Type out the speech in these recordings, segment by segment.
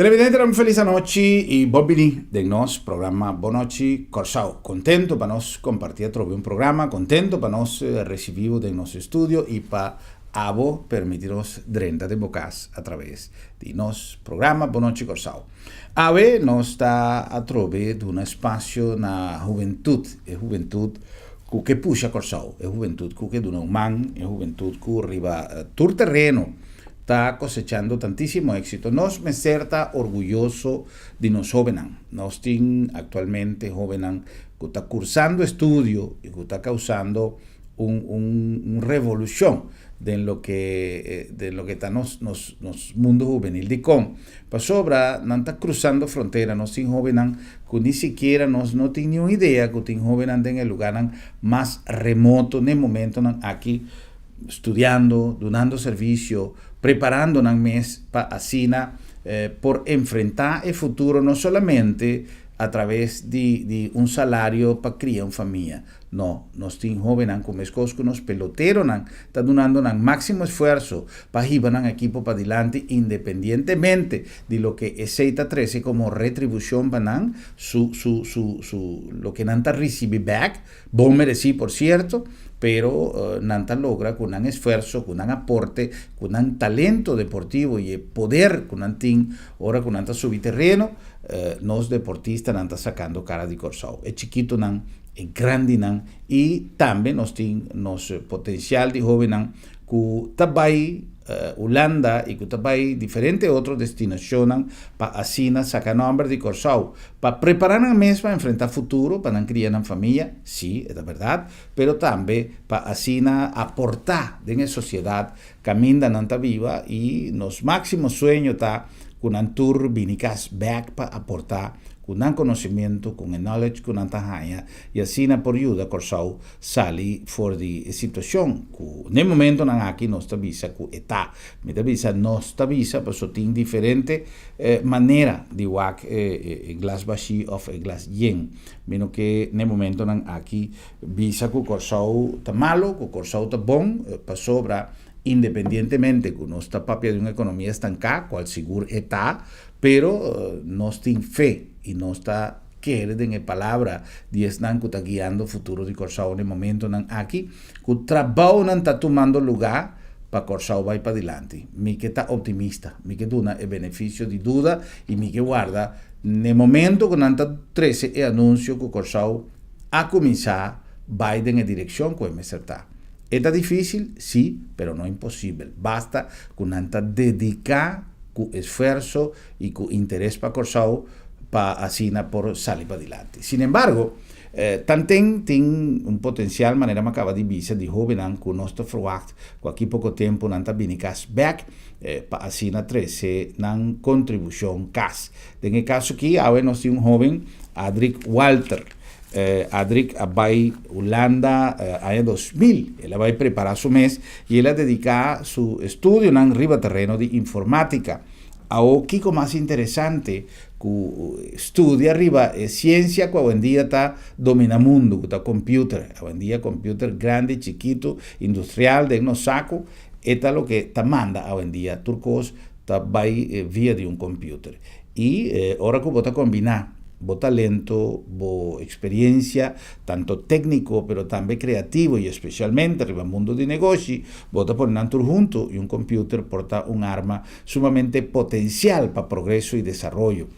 Televidentenan, felis anochi i bon bini den nos programa Bon Nochi Kòrsou. Kontentu pa nos kompartí atrobe un programa, kontentu pa nos risibí bo den nos estudio i pa abo permití nos drenta den bo kas atraves di nos programa Bon Nochi Kòrsou. Awe nos ta atrobe duna espasio na hubentut, e hubentut ku ke pusha Kòrsou, e hubentut ku ke duna un man, e hubentut ku riba tur tereno ta cosechando tantísimo éxito. Nos mester ta orguyoso di nos hóbennan. Nos tin actualmente hóbennan cu ta cursando estudio y cu ta causando un, un, un revolucion den loke, den loke ta nos, nos, nos mundo hubenil. Dicon? Pasobra nan ta cruzando frontera. Nos tin hóbennan cu ni sikiera nos no tin ni un idea cu tin hóbennan den e lugarnan mas remoto n'e momentonan aki studiando, dunando servicio, preparando nan mes pa asina por enfrenta e futuro no solamente a traves di di un salario pa cria un famia. No, nos tin hobennan cu mescos cu nos peloteronan ta dunando nan maximo esfuerzo pa hiba nan ekipo padilanti independientemente di loke esey ta trece como retribucion pa nan, su su su su loke nan ta ricibi bek. Bon meresí, por sierto, pero nan ta logra ku nan esfuerso, ku nan aporte, ku nan talento deportivo i e poder ku nan tin ora ku nan ta subi tereno, nos deportistanan ta sakando kara di Kòrsou. E chikitonan, e grandinan i tambe nos tin nos potensial di hóbennan ku ta bai Hulanda i ku ta bai diferente otro destinashonnan pa asina saka nòmber di Kòrsou, pa prepará nan mes pa enfrentá futuro, pa nan kria nan famia, sí, e ta bèrdat, pero tambe pa asina aportá den e sosiedat kaminda nan ta biba i nos máksimo sueño ta ku nan tur bini kas bèk pa aportá ku nan konosementu, ku e knowledge ku nan ta haña i asina por yuda Kòrsou sali for di e situacion cu n'e momentonan aki nos ta bisa cu e ta. Mi ta bisa nos ta bisa paso tin diferente manera di wak e glas bashi of e glas yen. Mi no ke n'e momentonan aki bisa cu Corsou ta malo, cu Corsou ta bon, pasobra independientemente cu nos ta papia di un economia estanca, cual sigur e ta, pero nos tin fe y nos ta Kere den e palabra di esnan ku ta guiando futuro di Kòrsou na e momentonan aki, ku trabounan ta tumando lugá pa Kòrsou bai padilanti. Mi ke ta optimista, mi ke duna e benefisio di duda i mi ke warda n'e momento ku nan ta trese e anunsio ku Kòrsou a kuminsá bai den e direkshon ku e mester ta. E ta difísil? Sí, pero no imposibel. Basta ku nan ta dediká ku esfuerso i ku interes pa Kòrsou pa asina por sali padilanti. Sin embargo, tanten tin un potensial manera mi a kaba di bisa di hóbennan ku nos ta ferwagt ku aki poko tempu nan ta bini kas bèk pa asina trese nan kontribushon kas. Den e kaso aki awe nos tin un hóben, Adrick Walter. Adrick a bai Hulanda aña 2000. El a bai prepará su mes i el a dediká su estudionan riba tereno di informátika. Awo kiko mas interesante ku studia riba e siensia ku awendia ta domina mundu, ku ta computer. Awendia computer grandi, chikitu, industrial den nos saku, e ta loke ta manda awendia. Tur kos ta bai via di un computer. I ora ku bo ta kombiná bo talento, bo experiencia, tanto tecnico pero tambe creativo y especialmente riba mundo di negoshi, bo ta pone nan tur hunto y un computer por ta un arma sumamente potencial pa progreso y desaroyo.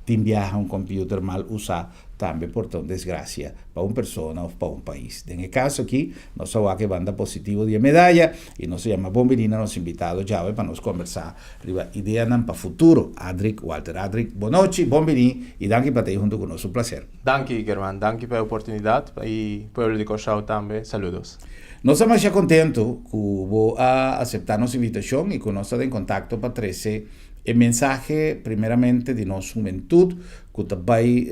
Tin biaha un computer mal usa tambe por ta un desgracia pa un persona of pa un pais. Den e caso aki nos a wak e banda positivo di e medaya y nos a yama bon bini na nos invitado djawe pa nos combersa riba ideanan pa futuro. Adrick Walter. Adrick, bon nochi, bon bini y danki pa ta ei hunto cu nos. Un placer. Danki German, danki pa e oportunidad y pueblo di Corsou tambe, saludos. Nos ta masha contento cu bo a acepta nos invitacion y cu nos ta den contacto pa trece e mensahe primeramente di nos hubentud cu ta bay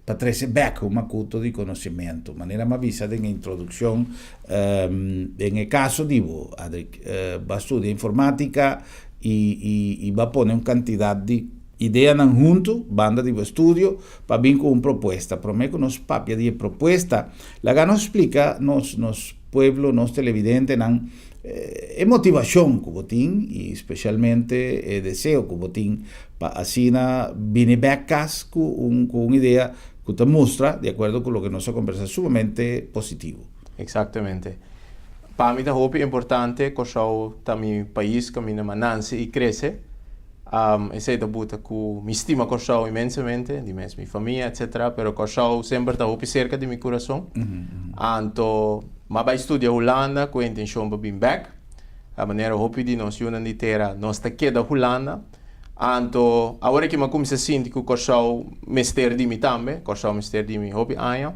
pa trece bek un macuto di conocimento. Manera mi a bisa den e introduccion, den e caso di bo, Adrick, bo a studia informatica y bo a pone un cantidad di ideanan hunto banda di bo estudio pa bin cu un propuesta. Prome cu nos papia di e propuesta, laga nos splica nos nos pueblo, nos televidentenan, E motivashon ku bo tin i spesialmente e deseo ku bo tin pa asina bini bèk kas ku un ku un idea ku ta mustra, di akuerdo ku loke nos a kombersá, sumamente positivo. Eksaktamente. Pa mi ta hopi importante, Kòrsou ta mi pais kaminda mi a nanse i krese. Esei ta buta ku mi stima Kòrsou inmensamente, di mes mi famia etcetera, pero Kòrsou semper ta hopi serka di mi kurason. Anto m'a bai studia Hulanda ku e intenshon pa bin bèk. A manera hopi di nos yunan di tera nos ta keda Hulanda. Anto awor aki m'a kuminsá sinti ku Kòrsou mester di mi tambe, Kòrsou mester di mi hopi aña.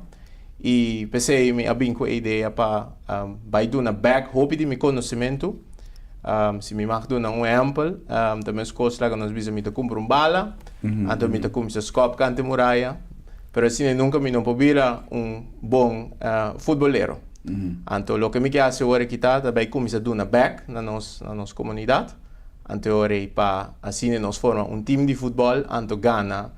I p'esei mi a bin ku e idea pa bai duna bèk hopi di mi konosementu. Si mi mag duna un ehèmpel, ta meskos laga nos bisa mi ta kumpra un bala, anto mi ta kuminsá skòp kante muraya, pero asina nunka mi no por bira un bon futbolero. Anto loke mi ke hasi ora aki ta, ta bai kuminsá duna bèk na nos na nos komunidat, anto e ora ei pa asina nos forma un tim di futbòl anto gana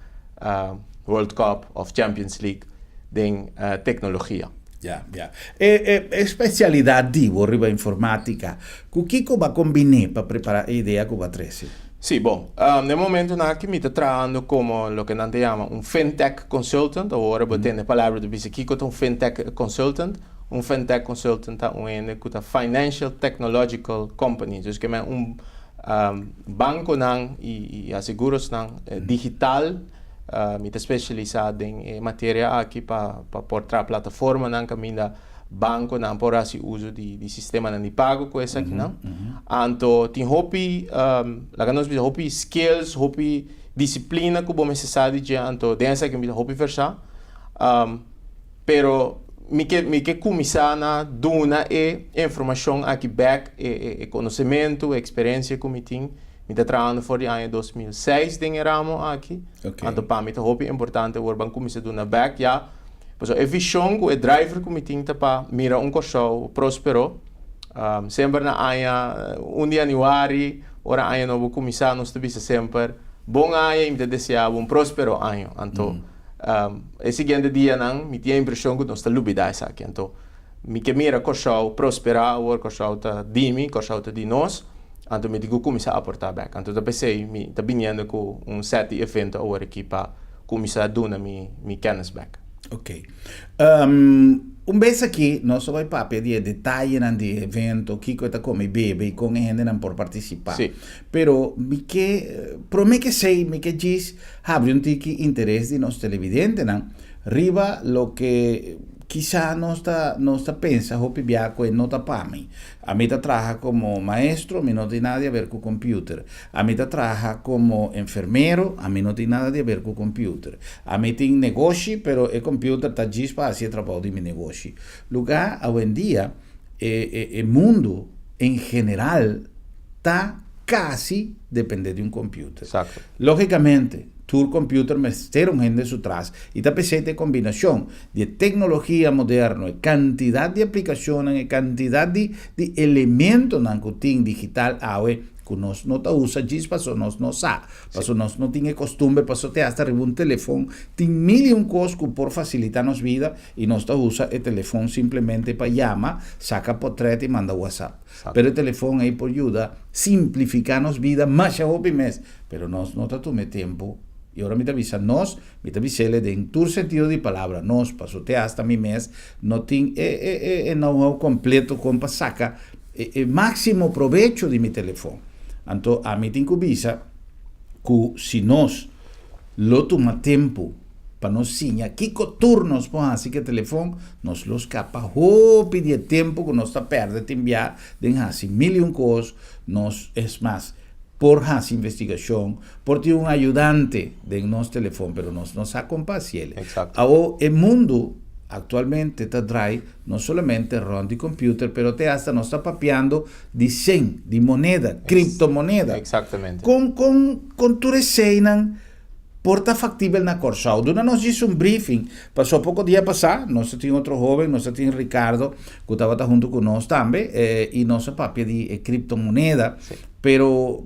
World Cup òf Champions League den teknologia. Ya, ya. E e especialidad di bo riba informatica, cu kico bo a combine pa prepara e idea cu bo a trece? Sí, bon. Den momentonan aki mi ta trahando como loke nan ta yama un fintech consultant. Awor bo tende e palabra ta bisa kico ta un fintech consultant. Un fintech consultant ta un hende cu ta financial technological company. Dus ke men un banconan y asegurosnan digital. Mi ta spesialisá den e materia aki pa pa por traha plataformanan kaminda bankonan por hasi uso di di sistemanan di pago ku esakinan. Anto tin hopi laga nos bisa hopi skills, hopi disiplina ku bo mester sa di dje, anto den esaki mi ta hopi versá. Pero mi ke mi ke kuminsá na duna e informashon aki bèk, e e e konosementu, e eksperensia ku mi tin. Mi ta trahando for di aña 2006 den e ramo aki. Anto pa mi ta hopi importante awor ban kuminsá duna bèk ya. Pasobra e vishon ku e driver ku mi tin ta pa mira un Kòrsou próspero. Semper na aña un di yanüari ora aña nobo kuminsá nos ta bisa semper bon aña i mi ta deseá bo un próspero año. Anto e siguiente dianan mi tin e impreshon ku nos ta lubidá esaki. Anto mi ke mira Kòrsou prosperá awor, Kòrsou ta di mi, Kòrsou ta di nos. Anto mi tin ku kuminsá aportá bèk. Anto ta p'esei mi ta biniendo ku un sèt di evento awor aki pa kuminsá duna mi mi kènis bèk. Ok. Un bes aki nos ta bai papia di e detayenan di e evento, kiko e ta kome i bebe i kon e hendenan por partisipá. Sí. Pero mi ke, promé ke esei mi ke djis habri un tiki interes di nos televidentenan riba loke Kisa nos ta nos ta pensa hopi bia ku e no ta pa mi. Ami ta traha komo maestro, mi no tin nada di haber ku computer. Ami ta traha komo enfermero, ami no tin nada di haber ku computer. Ami tin negoshi, pero e computer ta djis pa hasi e trabou di mi negoshi. Luga awendia e e e mundu en general ta kasi depende di un computer. Exacto. Logicamente, tur computer mester un hende su tras y ta p'esey ta e combinacion di e tecnologia moderno, e cantidad di aplicacionnan, e cantidad di di elementonan cu tin digital awe cu nos no ta usa djis paso nos no sa, paso nos no tin e costumber, paso te hasta riba un telefon tin mil y un cos cu por facilita nos vida y nos ta usa e telefon simplemente pa yama, saca potret y manda whatsapp. Pero e telefon ei por yuda simplifica nos bida masha hopi mes, pero nos no ta tuma e tempo, y ora mi ta bisa nos, mi ta bis'ele den tur sentido di palabra, nos, paso te hasta mi mes no tin e e e e know-how completo con pa saca e e maximo probecho di mi telefon. Anto ami tin cu bisa cu si nos lo tuma tempo pa nos siña kiko tur nos por hasi ku e telefon, nos lo skapa hopi di e tempu ku nos ta pèrdè tin bia den hasi mil i un kos, nos es mas por hasi investigashon, por tin un ayudante den nos telefon, pero nos no sa kon pa hasiel. Awor e mundu aktualmente ta drai no solamente rònt di computer, pero te hasta nos ta papiando di sen, di moneda, kriptomoneda. Kon kon kon tur eseinan Por ta factibel na Corsou. Duna nos djis un briefing. Paso poco dia pasa nos a tin otro hoben, nos a tin Ricardo cu tabata hunto cu nos tambe y nos a papia di e criptomoneda. Pero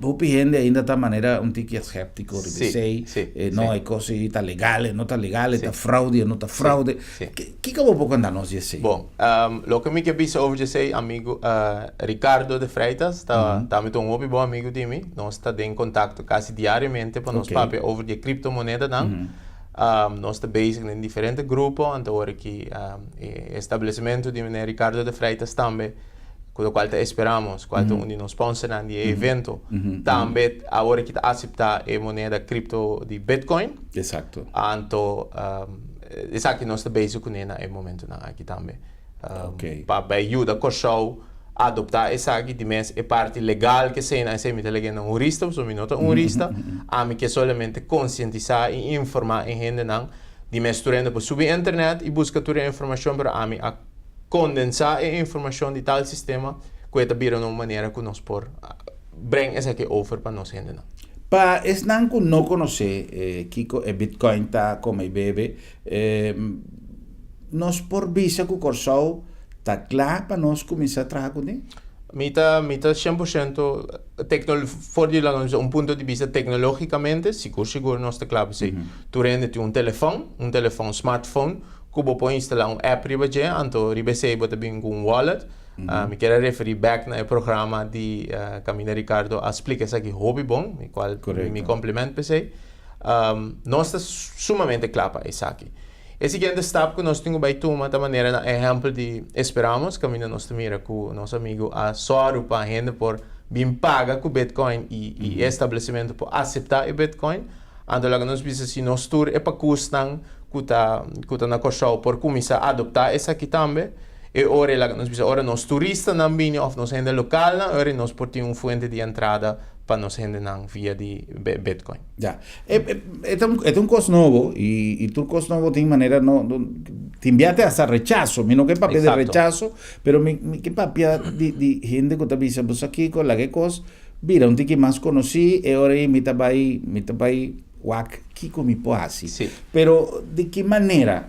Hopi hende ainda ta manera un tiki escéptico riba esey, no e cos ey ta legal, e no ta legal, e ta fraude, e no ta fraude. Kico bo por conta nos di esey? Bon, loke mi ke bisa over di esey, amigo Ricardo de Freitas ta tambe ta un hopi bon amigo di mi, nos ta den contacto casi diariamente pa nos papia over di e criptomonedanan. Nos ta bezig den diferente grupo, anto ora ki e establecimento di meneer Ricardo de Freitas tambe ku lokual ta esperamos, kual ta un di nos sponsornan di e evento, tambe awor aki ta aseptá e moneda kripto di Bitcoin. Exacto. Anto esaki nos ta bezig kuné na e momentonan aki tambe. Ok. Pa bai yuda Kòrsou adoptá esaki, di mes e parti legal ke esei esei mi ta lege na un hurista, pasobra mi no ta un hurista. Ami ke solamente konsientisá i informá e hendenan. Di mes tur hende por subi internet i buska tur e informashon, pero ami a kondensá e informashon di tal sistema ku e ta bira na un manera ku nos por breng esaki over pa nos hendenan. Pa esnan ku no konosé kiko e bitcoin ta kome i bebe, nos por bisa ku Kòrsou ta kla pa nos kuminsá traha kuné? Mi ta mi ta 100% tecno for di un punto di bista tecnologicamente sigur sigur nos ta kla p'esei. Tur hende tin un telefòn, un telefòn smartphone ku bo por instalá un app riba dje, anto riba esei bo ta bin ku un wallet. Mi kier a referí bèk na e programa di kaminda Ricardo a splika esaki hopi bon, mi kual mi kompliment p'esei. Nos ta sumamente kla pa esaki. E siguiente stap ku nos tin ku bai tuma ta manera na ehèmpel di Esperamos, kaminda nos ta mira ku nos amigu a sòru pa hende por bin paga ku bitcoin i e establesimentu por aseptá e bitcoin. Anto laga nos bisa si nos tur e pakusnan ku ta ku ta na Kòrsou por kuminsá adoptá esaki tambe, e ora ei laga nos bisa ora nos turistanan bini òf nos hende lokalnan e ora ei nos por tin un fuente di entrada pa nos hendenan via di bitcoin. Ya. E e ta un e ta un kos nobo i i tur kos nobo tin manera no no tin bia te hasta rechaso. Mi no ke papia di rechaso, pero mi mi ke papia di di hende ku ta bisa bo sa kiko laga e kos Bira un tiki mas konosí, e ora ei mi ta bai, mi ta bai wak kiko mi por hasi. Sí. Pero di ki manera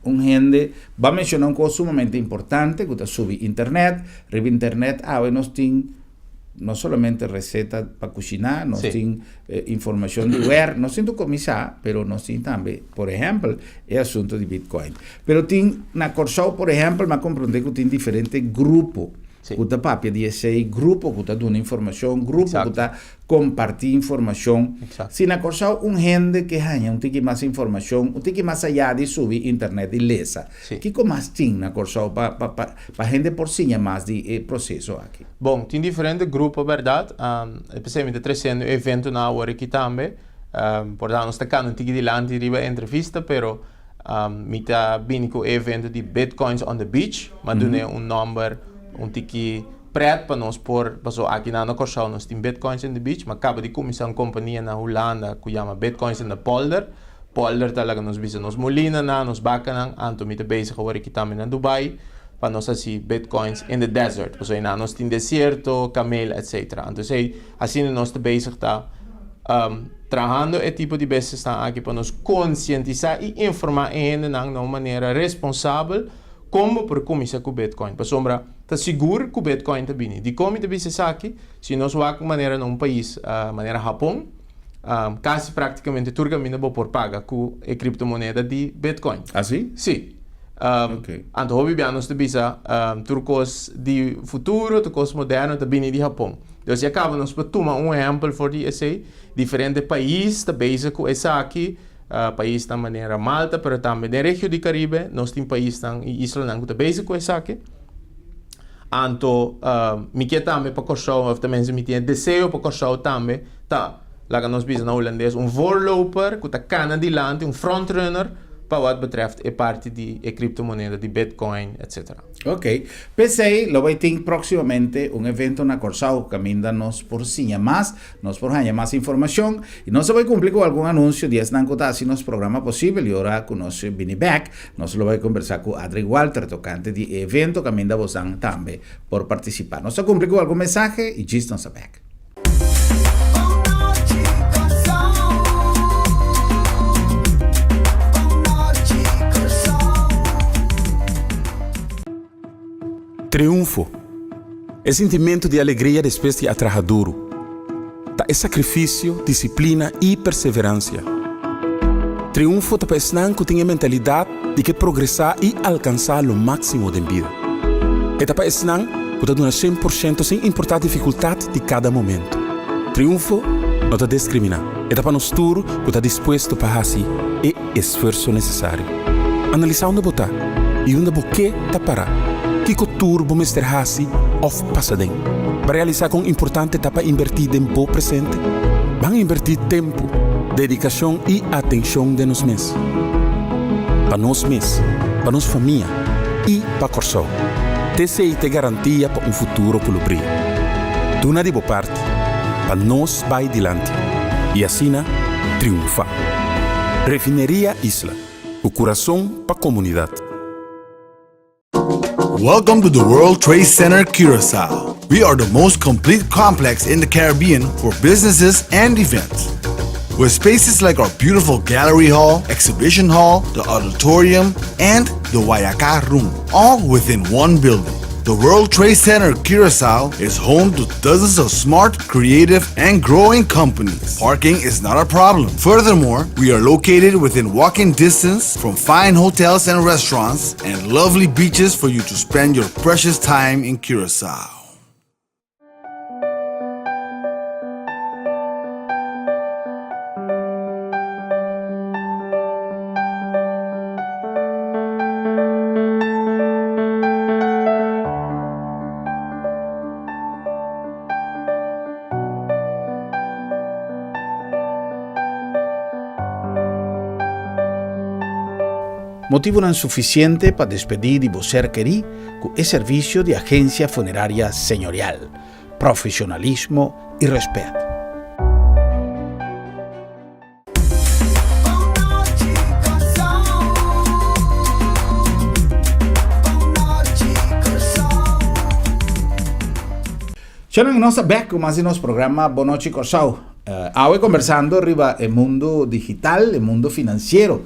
un hende, bo a menshoná un kos sumamente importante ku ta subi internet, riba internet awe nos tin no solamente reseta pa kushiná, nos Sí. tin informashon di wer, nos tin tur kuminsá, pero nos tin tambe, por ehèmpel, e asuntu di bitcoin. Pero tin na Kòrsou, por ehèmpel, mi a komprondé ku tin diferente grupo. Sí. Ku ta papia di esei, grupo ku ta duna informashon, grupo ku Exacto. ta kompartí informashon. Exacto. Si na Kòrsou un hende ke haña un tiki mas informashon, un tiki mas ayá di subi internet i lesa, Sí. kiko mas tin na Kòrsou pa pa pa pa hende por siña mas di e proseso aki? Bon, tin diferente grupo bèrdat. P'esei mi ta tresiendo e eventonan awor aki tambe. Por ta nos ta kanda un tiki dilanti riba e entrevista, pero Mi ta bini ku e evento di Bitcoins on the Beach. M'a dun'é un nòmber un tiki prèt pa nos por, pasobra aki nan na Kòrsou nos tin Bitcoins in the Beach. M'a kaba di kuminsá un kompania na Hulanda ku yama Bitcoins in the Polder. Polder ta laga nos bisa nos molinanan, nos bakanan. Anto mi ta bezig awor aki tambe na Dubai pa nos hasi Bitcoins in the Desert, pasobra einan nos tin desierto, kamel, etcetera. Anto esei asina nos ta bezig ta. Trahando e tipo di besesnan aki pa nos konsientisá i informá e hendenan na un manera responsabel kon bo por kuminsá ku Bitcoin. Pasobra ta sigur ku Bitcoin ta bini. Dikon mi ta bisa esaki? Si nos wak manera na un pais manera Hapon, kasi praktikamente tur kaminda bo por paga ku e kriptomoneda di Bitcoin. Ah si? Si. Anto hopi bia nos ta bisa tur kos di futuro, tur kos moderno ta bini di Hapon. Dus ya kaba nos por tuma un ehèmpel for di esei. Diferente pais ta bezig ku esaki, paisnan manera Malta, pero tambe den regio di Karibe nos tin paisnan i islanan ku ta bezig ku esaki. Anto mi ke tambe pa Kòrsou, òf tenminste mi tin e deseo pa Kòrsou tambe ta, laga nos bisa na hulandes, un voorloper ku ta kana dilanti, un frontrunner pa wat betreft e parti di e kriptomoneda di bitcoin, etcetera. Ok. P'esei lo bai tin próksimamente un evento na Kòrsou kaminda nos por siña mas, nos por haña mas informashon i nos a bai kumpli ku algun anunsio di esnan ku ta hasi nos programa posibel i ora ku nos bini bèk nos lo bai kombersá ku Adri Walter tokante di e evento kaminda bosan tambe por partisipá. Nos ta kumpli ku algun mensahe i djis nos a bèk. Triunfo. E sintimentu di alegria despues di a traha duru. Ta. e sakrifisio, disiplina i perseveransia. Triunfo ta pa esnan ku tin e mentalidat di ke progresá i alkansá lo máksimo den bida. E ta pa esnan ku ta duna 100% sin importá difikultat di kada momento. Triunfo no ta deskriminá, e ta pa nos tur ku ta dispuesto pa hasi e esfuerso nesesario. Analisá unda bo ta i unda bo ke ta pará. Kiko tur bo mester hasi òf pasa den pa realisá kon importante ta pa inbertí den bo presente? Ban inbertí tempu, dedikashon i atenshon den nos mes. Pa nos mes, pa nos famia i pa Kòrsou. T'esei t'e garantia pa un futuro ku lo bria. Duna di bo parti pa nos bai dilanti i asina triunfá. Refineria Isla, ku kurason pa komunidat. Welcome to the World Trade Center Curacao. We are the most complete complex in the Caribbean for businesses and events. With spaces like our beautiful gallery hall, exhibition hall, the auditorium, and the Wayaka Room, all within one building. The World Trade Center Curacao is home to dozens of smart, creative, and growing companies. Parking is not a problem. Furthermore, we are located within walking distance from fine hotels and restaurants and lovely beaches for you to spend your precious time in Curacao. Motibunan sufisiente pa despedí di bo ser kerí ku e servisio di Agensia Funeraria Señorial, profesionalismo i rèspèt. Shownan nos ta bek ku mas di nos programa Bon Nochi Kòrsou. Awe kombersando riba e mundu digital, e mundu finansiero,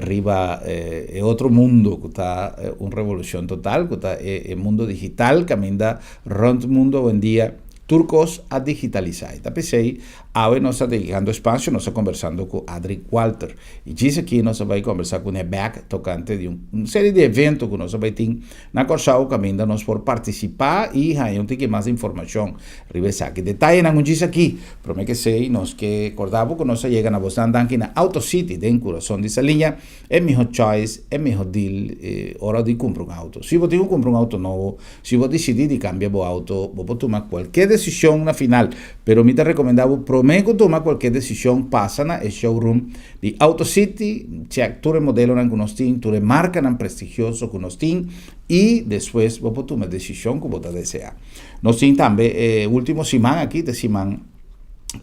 riba e otro mundu ku ta un revolushon total, ku ta e mundu digital kaminda rònt mundu awendia tur kos a digitalisá. I ta p'esei Awe nos ta dedicando espacio, nos ta conversando cu Adric Walter. Y djis aki nos ta bay conversa cu ne bek tocante di un serie di evento cu nos ta bay tin na Corsou caminda nos por participa y haya un tiki mas informacion riba esaki. Detayenan un djis aki. Prome ke esey nos ke corda bo cu nos a yega na bosnan danki na Auto City den curason di Saliña. E miho choice, e miho deal ora di cumpra un auto. Si bo tin cu cumpra un auto nobo, si bo dicidi di cambia bo auto, bo por tuma cualkier decision na final, pero mi ta recomenda bo prome cu tuma cualkier decision pasa na e showroom di Auto City, check tur e modelonan cu nos tin, tur e marcanan prestigioso cu nos tin y despues bo por tuma e decision cu bo ta desea. Nos tin tambe e ultimo siman aki, ta e siman.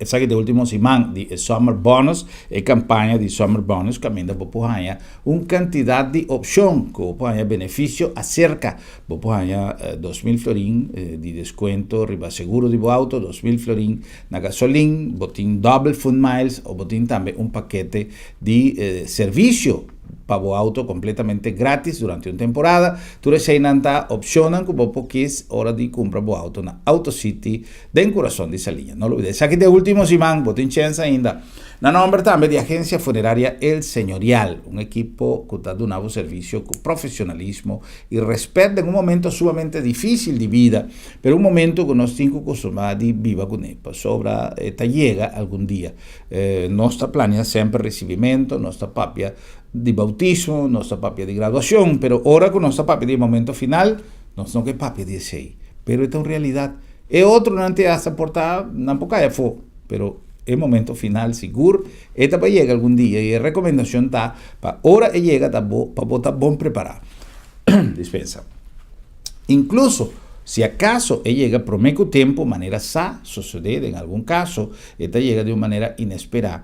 Esaki ta e ultimo siman di e Summer Bonus, e campaña di Summer Bonus caminda bo por haña un cantidad di opcion cu bo por haña beneficio acerca. Bo por haña 2000 florin di descuento riba seguro di bo auto, 2000 florin na gasolin, bo tin double fun miles o bo tin tambe un pakete di servicio pa bo auto completamente gratis durante un temporada. Tur eseinan ta opcionnan cu bo por kies ora di cumpra bo auto na Auto City. Den kurason di Saliña. No lubida esaki ta e ultimo siman, bo tin chèns ainda. Na nòmber tambe di Agensia Funeraria El Señorial, un ekipo ku ta duna bo servisio ku profesionalismo i rèspèt den un momento sumamente difísil di bida, pero un momento ku nos tin ku kustumá di biba kuné, pasobra e ta yega algun dia. Nos ta plania semper risibimentu, nos ta papia di boutismo, nos ta papia di graduashon, pero ora ku nos ta papia di e momento final, nos no ke papia di esei. Pero e ta un realidat. E otronan te hasta por ta, nan por kai afó, pero e momento final sigur e ta bai yega algun dia i e rekomendashon ta pa ora e yega ta bo pa bo ta bon prepará. Dispensa. Inkluso si akaso e yega promé ku tempu manera sa sosodé den algun kaso e ta yega di un manera inesperá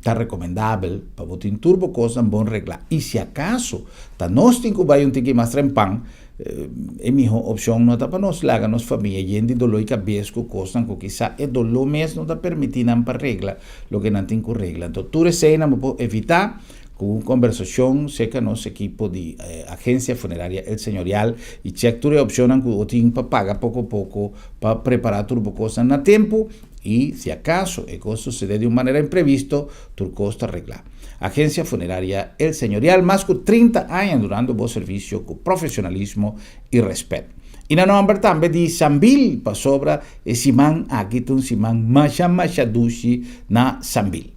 ta rekomendabel pa bo tin tur bo kosnan bon reglá i si akaso ta nos tin ku bai un tiki mas trempan E mihó opshon no ta pa nos laga nos famia yen di doló i kabes ku kosnan ku kisá e doló mes no ta permití nan pa regla loke nan tin ku regla. Anto tur eseinan bo por evitá ku un kombersashon serka nos ekipo di Agensia Funeraria El Señorial i chèk tur e opshonnan ku bo tin pa paga poko poko pa prepará tur bo kosnan na tempu. I si akaso e kos susedé di un manera imprevisto, tur kos ta reglá. Agencia Funeraria El Señorial mas ku 30 aña dunando bo servisio ku profesionalismo i rèspèt. I na nòmber tambe di Sambil pasobra e siman aki ta un siman masha masha dushi na Sambil.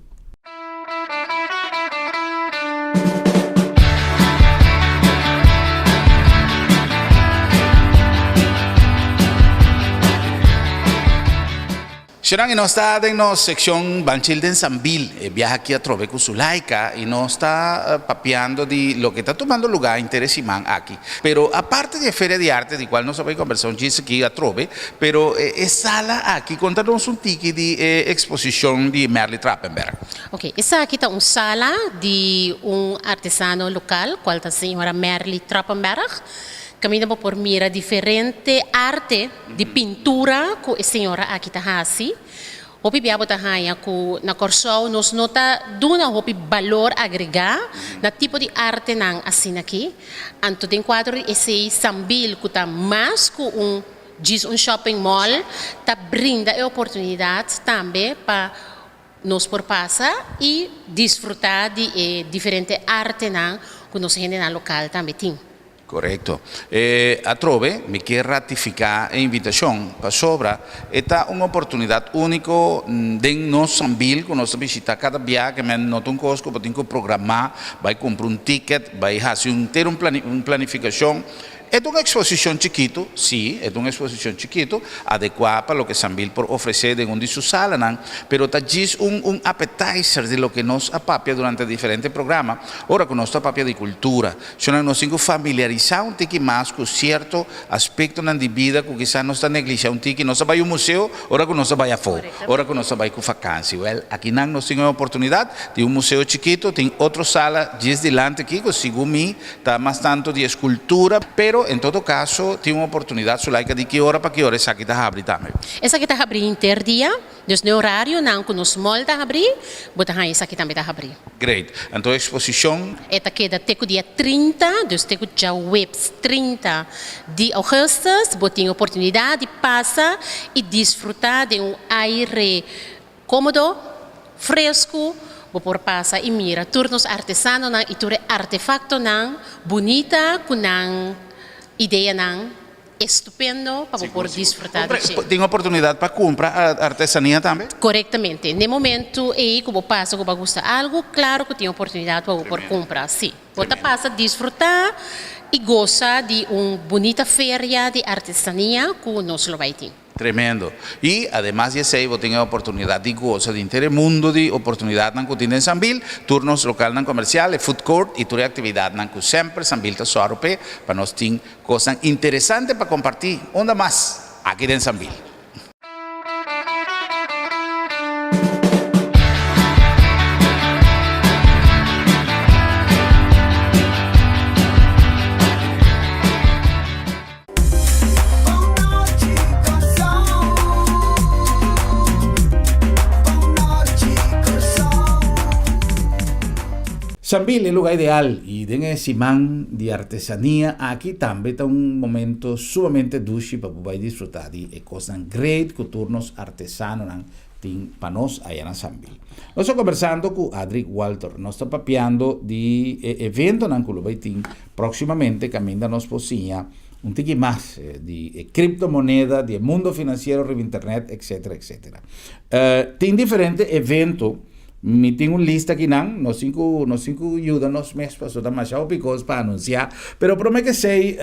Shenan y nos ta den nos seccion Banchil den Sambil. E biaha aki atrobe cu Zulaika y nos ta papiando di loke ta tumando lugar henter e siman aki. Pero aparte di e feria di arte di cual nos a bay combersa un djis aki atrobe, pero e sala aki conta nos un tiki di e exposicion di Merly Trappenberg. Ok, esaki ta un sala di un artesano local cual ta señora Merly Trappenberg. Caminda bo por mira diferente arte di pintura cu e señora aki ta haci. Hopi bia bo ta haña ku na Kòrsou nos no ta duna hopi balor agregá na tipo di artenan asina aki. Anto den kuadro di esei Sambil ku ta mas ku un djis un shopping mall ta brinda e oportunidat tambe pa nos por pasa i disfrutá di e diferente artenan ku nos hendenan lokal tambe tin. Korekto. E atrobe mi kier ratifiká e invitashon pasobra e ta un oportunidat úniko den nos Sambil ku nos ta bishitá kada biaha ke men no ta un kos ku bo tin ku programá, bai kumpra un tiket, bai hasi un henter un un planifikashon. E ta un eksposishon chikitu, sí, e ta un eksposishon chikitu, adekuá pa loke Sambil por ofresé den un di su salanan, pero ta djis un un appetizer di loke nos a papia durante diferente programa ora ku nos ta papia di kultura. Shonnan nos tin ku familiarisá un tiki mas ku sierto aspektonan di bida ku kisas nos ta neglishá un tiki. Nos ta bai un museo ora ku nos ta bai afó, ora ku nos ta bai ku fakansi. Wèl, akinan nos tin e oportunidat. Tin un museo chikitu, tin otro sala djis dilanti aki ku segun mi ta mas tantu di eskultura. Pero en todo kaso tin un oportunidat. Sulaika, di ki ora pa ki ora esaki ta habri tambe? Esaki ta habri henter dia. Dus n'e orarionan ku nos mall ta habrí, bo ta haña esaki tambe ta habrí. Great. Anto eksposishon? E ta keda te ku dia 30, dus te ku djaweps 30 di ougùstùs, bo tin oportunidat di pasa i disfrutá den un aire kómodo, fresku. Bo por pasa i mira tur nos artesanonan i tur e artefaktonan bunita ku nan ideanan. Estupendo pa bo por disfruta di dje. Tin oportunidad pa cumpra artesania tambe? Corectamente. N'e momento ey cu bo pasa cu bo a gusta algo, claro cu tin oportunidad pa bo por cumpra. Si. Bo ta pasa disfruta y gosa di un bunita feria di artesania cu nos lo bay tin. Tremendo. Y ademas di esey bo tin e oportunidad di goza di henter e mundo di oportunidadnan cu tin den Sambil, tur nos localnan comercial, e food court y tur e actividadnan cu semper Sambil ta sòru p'e pa nos tin cosnan interesante pa comparti unda mas aki den Sambil. Sambil e luga ideal y den e siman di artesania aki tambe ta un momento sumamente dushi pa bo bai disfruta di e cosnan great cu tur nos artesanonan tin pa nos aya na Sambil. Nos ta conversando cu Adric Walter, nos ta papiando di e eventonan cu lo bai tin Próximamente caminda nos por siña un tiki mas di e criptomoneda, di e mundo financiero riba internet, etcetera, etcetera. Tin diferente evento, mi tin un lista akinan, nos tin cu, nos tin cu yuda nos mes pasobra ta masha hopi cos pa anuncia, pero prome ke esey,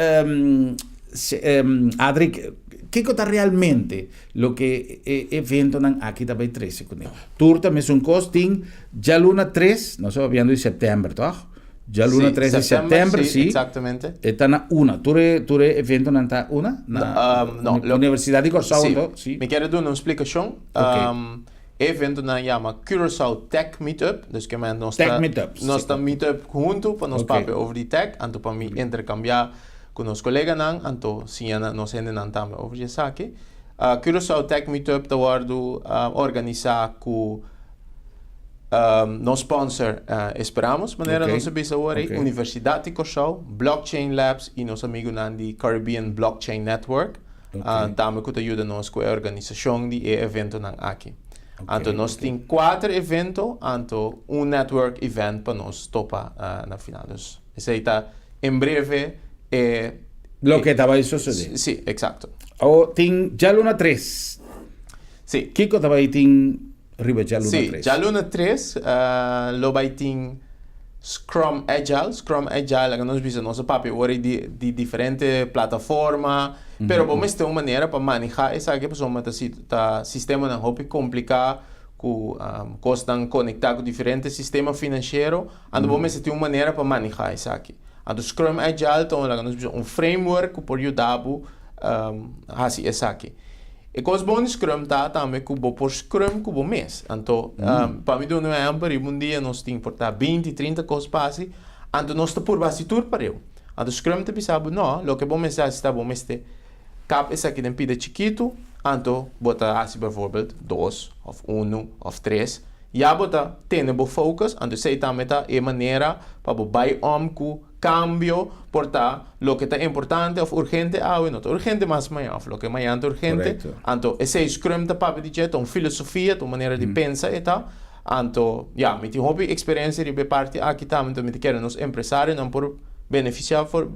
Adric, kico ta realmente loke e eventonan aki ta bay trece cune? Tur ta mesun cos, tin djaluna tres, nos ta papiando di september, toch? Djaluna Sí, 3 di september, september, sí, sí. exactamente. E ta na una. Tur e, tur e eventonan ta una? Na Um, no, Uni- lo- Universidad di Kòrsou Sí, anto? Sí. Mi kier duna un splikashon. Ok. Um, e eventonan yama Curaçao Tech Meetup. Dus ke men nos Tech ta, Meetup, nos sí. ta meetup huntu pa nos Ok. papia over di tech, anto pa mi interkambiá ku nos koleganan, anto siña na nos hendenan tambe over di esaki. Uh, Curaçao Tech Meetup ta wòrdu uh, organisá ku Nos sponsor Esperamos, manera nos a bisa awor ei, Universidat di Kòrsou, Blockchain Labs i nos amigunan di Caribbean Blockchain Network. Tambe ku ta yuda nos ku e organisashon di e eventonan aki. Anto nos tin kuater evento, anto un network event pa nos topa na final. Dus esei ta en breve e. Loke ta bai sosodé. Sí, eksakto. Awor tin djaluna tres. Sí. Kiko ta bai tin riba djaluna Sí, tres? djaluna tres lo bai tin Scrum Agile. Scrum Agile, laga nos bisa, nos a papia ora di di diferente plataforma, pero bo mester un manera pa maneha esaki pasobra ta si ta sistemanan hopi kompliká ku kosnan konektá ku diferente sistema finansiero, anto bo mester tin un manera pa maneha esaki. Anto Scrum Agile ta un, laga nos bisa, un framework ku por yuda bo hasi esaki. E kos bon di Scrum ta tambe ku bo por Scrum ku bo mes. Anto, pa mi duna un ehèmpel, riba un dia nos tin por ta binti, trinta kos pa hasi, anto nos ta purba hasi tur pareu. Anto Scrum ta bisa bo, no, loke bo mester hasi ta bo mester kap esaki den pida chikitu, anto bo ta hasi bijvoorbeeld dos òf unu òf tres, ya bo ta tene bo focus, anto esei tambe ta e manera pa bo bai om ku Cambio por ta loke ta importante of urgente awe no ta urgente mas mañan of loke mañan ta urgente. Anto esey Scrum ta papia di dje, ta un filosofia, ta un manera di pensa e ta. Anto ya, mi tin hopi experiencia riba e parti aki tambe, enton mi ta kere nos empresarionan por beneficia for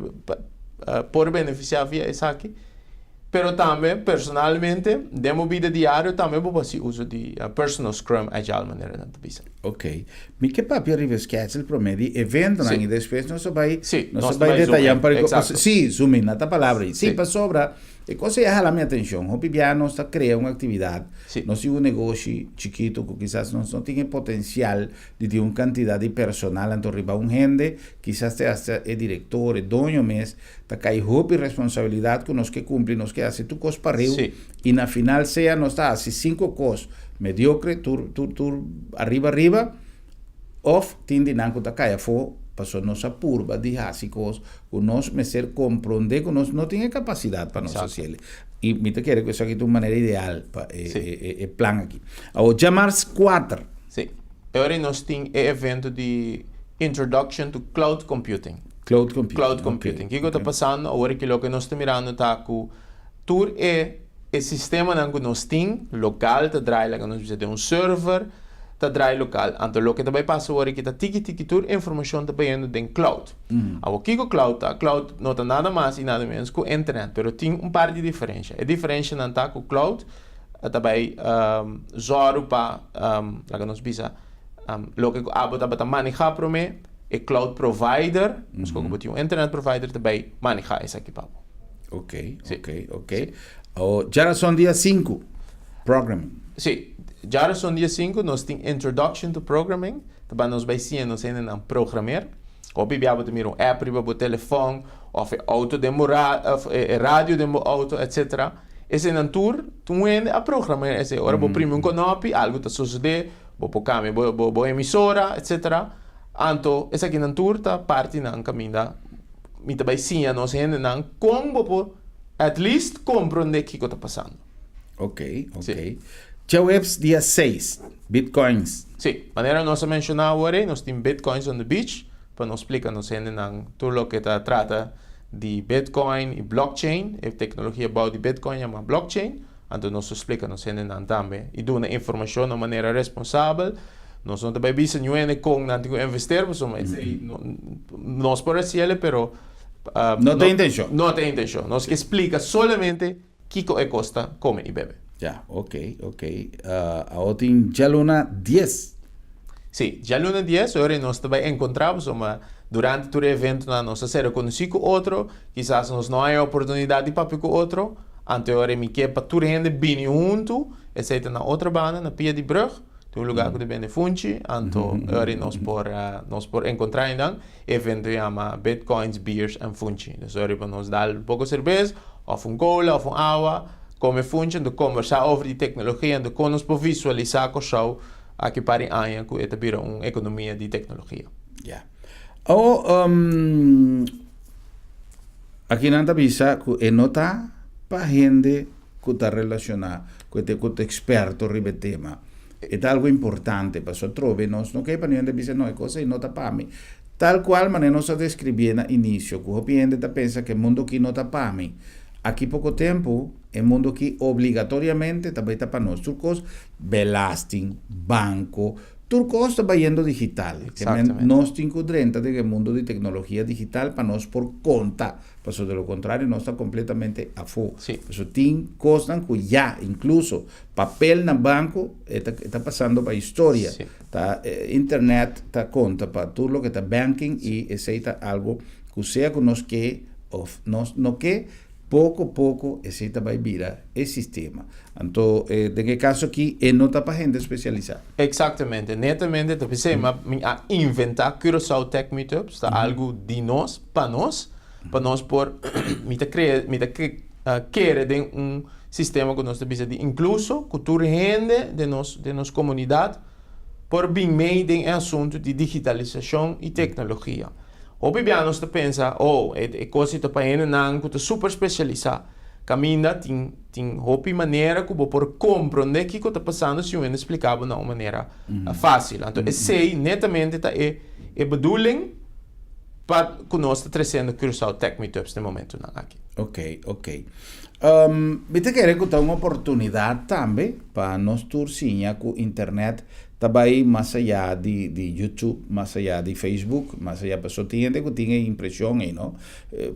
por beneficia via esaki. Pero tambe personalmente den bo bida diario tambe bo por haci uso di personal Scrum Agile manera nan ta bisa. Ok. Mi ke papia riba e schedule prome di eventonan Sí. y despues nos a bay Sí, nos nos a bay ta bay zoom detaya in. pa Exacto. Sí, zoom in, na ta palabra ahí. Sí, Sí. pasobra e cosa ya hala mi atencion. Hopi bia nos ta crea un actividad, Sí. nos tin un negoshi chikito cu kisas nos no tin e potencial di tin un cantidad di personal anto riba un hende, kisas te hasta e director, e doño mes ta cay hopi responsabilidad cu nos ke cumpli, nos ke haci tur cos pareu Sí. y na final sea nos ta haci cinco cos mediocre, tur tur tur ariba ariba of tin di nan cu ta cay afo pasobra nos a purba di haci cos cu nos mester compronde cu nos no tin e capacidad pa nos Exacto. haciel. Y mi ta kere cu esaki ta un manera ideal pa e Sí. e e plan aki. Awor djamars cuater. Sí. E ora nos tin e evento di Introduction to Cloud Computing. Cloud computing. Cloud computing. Kiko ta pasando awor aki loke nos ta mirando ta ku tur e e sistemanan ku nos tin lokal ta draai laga nos bisa den un server ta draai lokal. Anto loke ta bai pasa awor aki ta tiki tiki tur informashon ta bayendo den cloud. Awor kiko cloud ta? Cloud no ta nada mas i nada menos ku internet pero tin un par di diferensha. E diferenshanan ta ku cloud ta bai zòru pa laga nos bisa loke ku abo tabata maneha promé. E cloud provider, nos koke bo tin un internet provider ta bay maneha esaki pa bo. Ok, Sí. ok, ok. O, djarason dia sinku, programming. Sí, djarason dia sinku nos tin Introduction to Programming, ta bay nos bay siña nos hendenan programeer. Hopi bia bo ta mira un app riba bo telefòn, òf e outo den bo ra, òf e radio den bo outo, etcetera. Eseinan tur, un hende a programeer esei. Ora bo primi un konopi, algu ta sosodé, bo por kambia bo bo bo emisora, etcetera. Anto esakinan tur ta partinan kaminda mi ta bai siña nos hendenan kon bo por at least komprondé kiko ta pasando. Ok, ok. Sí. Djaweps dia seis, bitcoins. Sí, manera nos a menshoná awor ei, nos tin Bitcoins on the Beach pa nos splika nos hendenan tur loke ta trata di Bitcoin i blockchain, e teknologia bou di Bitcoin yama blockchain. Anto nos ta splika nos hendenan tambe i duna informashon na un manera responsabel. Nos no ta bai bisa niun hende kon nan tin ku investeer pasobra esei nos por hasiel pero No ta intenshon. No ta intenshon. Nos ke splika solamente kiko e kos ta kome i bebe. Ya, ok, ok. Awor tin djaluna dies. Sí, djaluna dies ora nos ta bai enkontrá pasobra durante tur e eventonan nos ta ser rekonosí ku otro, kisas nos no haña oportunidat di papia ku otro. Anto e ora mi ke pa tur hende bini huntu, esei ta na otro banda, na pia di brug, tin un lugar ku ta bende funchi, anto e ora nos por nos por enkontrá einan. E evento yama Bitcoins, Beers and Funchi. Dus e ora pa nos dal un poko serbes, òf un kola òf un awa, kome funchi, anto kombersá over di teknologia, anto kon nos por visualisá Kòrsou aki par di aña ku e ta bira un ekonomia di teknologia. Ya. Awor, Aki nan ta bisa ku e no ta pa hende ku ta relashoná ku e ku ta eksperto riba e tema. E ta algu importante pasobra atrobe nos no ke pa niun hende bisa no e kos ei no ta pa mi. Tal kual manera nos a deskribié na inisio ku hopi hende ta pensa ku e mundu aki no ta pa mi. Aki poko tempu. E mundo aki obligatoriamente ta bay ta pa nos. Tur cos, belasting, banco, tur cos ta bayendo digital. Exactamente. Nos tin cu drenta den e mundo di tecnologia digital pa nos por conta. Paso de lo contrario nos ta completamente afo. Paso tin cosnan cu ya, incluso papel na banco, e ta, e ta pasando pa historia. Ta internet ta conta pa tur loke ta banking y esey ta algo cu sea cu nos ke of nos no ke, Poko poko esei ta bai bira e sistema. Anto den e kaso aki e no ta pa hende spesialisá. Eksaktamente. Netamente ta p'esei mi a mi a inventá Curaçao Tech Meetups. Ta algu di nos, pa nos, pa nos por mi ta krea mi ta kere den un sistema ku nos ta bisa di inkluso ku tur hende den nos den nos komunidat por bin mei den e asuntu di digitalisashon i teknologia. Hopi bia nos ta pensa, oh, e e kos ei ta pa hendenan ku ta super spesialisá. Kaminda tin tin hopi manera ku bo por komprondé kiko ta pasando si un hende splika bo na un manera fásil. Anto esei netamente ta e e bedoeling pa ku nos ta tresiendo Curaçao Tech Meetups den momentunan aki. Ok, ok. Mi ta kere ku ta un oportunidat tambe pa nos tur siña ku internet Ta bai mas ayá di di YouTube, mas ayá di Facebook, mas ayá pasobra tin hende ku tin e impreshon ei no.